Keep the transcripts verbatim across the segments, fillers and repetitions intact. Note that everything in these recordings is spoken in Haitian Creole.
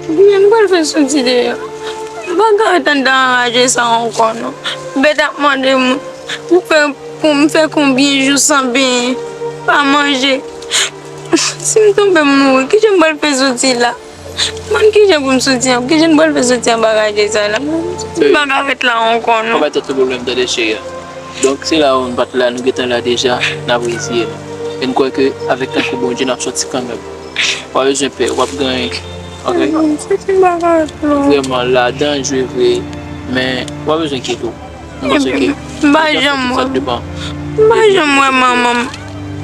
Kijan m pral fè soti deyò? M pa ka ret anndan anraje sa ankò non. Bèt ap mande m pou fè, pou m fè konbyen jou san benyen, pa manje. Si m tonbe m mouri, kijan m pral fè soti la? Mwen kijan pou m soti an, kijan m pral fè soti anba raje sa la? M pa ka ret la ankò non. Fò bay tèt ou pwoblèm tande cheri. Donk se la ou n pa t la, nou gentan la deja, n ap reziye nou. E n kwè ke avèk tankou Bondye n ap soti kanmenm. Ou pa bezwen pè, w ap genyen. Ok? Vrèman, la danjre vre, men w pa bezwen enkyete w. M panse ke m pa janm wè, m pa janm wè manman m.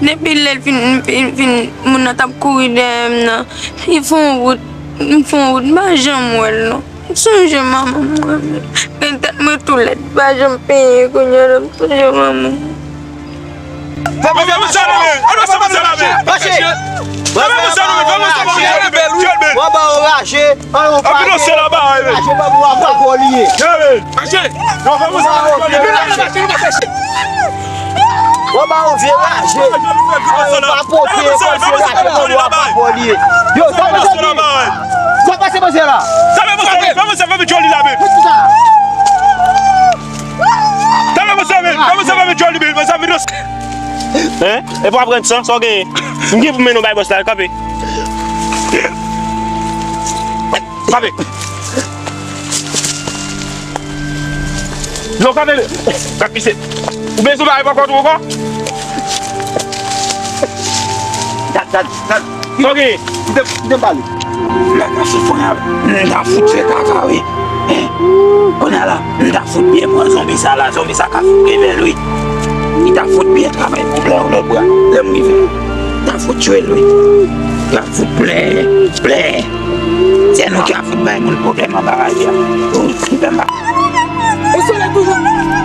Depi lè l fin, fin, fin, moun nan t ap kouri dèyè m nan, li fè yon wout, m fè yon wout, m pa janm wè l non. M sonje manman m, mwen menm. Gen tèt mwen tou lèd, pa janm penyen kounye a la, m sonje manman m. Fè moun sa leve, fè moun sa leve. Mache. Fè moun sa leve, fè moun sa leve. Mwen ba ou raje, an yon pa raje, ba ou ap pa pou li ye. Mache. Mwen ba ou vye raje. An yon pa pote, kòm se raje, ba ou ap pa pou li ye. Yo, sa pase di. Sa pase pase la. Sa pase pase la. Fè moun sa, fè moun sa, fè moun sa, fè moun sa. Talè mwen sèvi, talè mwen sèvi avèk Jolly Bill, mwen sèvi dosye. Hein? E pou aprann san, sa w genyen? M gen pou mennen w bay bòs la, kanpe. Kanpe. Non, kanpe. Kat misye. Ou bezwen bay pa kont ou ankò? Gad, gad, gad. Sa w genyen? Kite, kite m pale. Lè ka sou fon an, m ta fout fè kaka, wi. Hein? Kounye a la, m ta fout byen pran zonbi sa la, zonbi sa ka fout rebèl, wi. Li ta fout byen travay pou plè yon lòt bra, lè m rive. M ta fout tchwe l, wi. M ta fout plè, plè. Se nou ki ap fout bay moun pwoblèm anba raje a. Ou, ou fè m pa. E solèy toujou,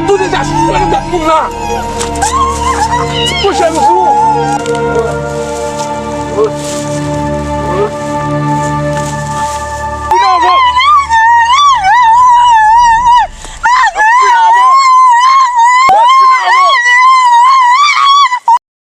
tou deja chouchou nan tèt moun nan. Ti kouche nou sou.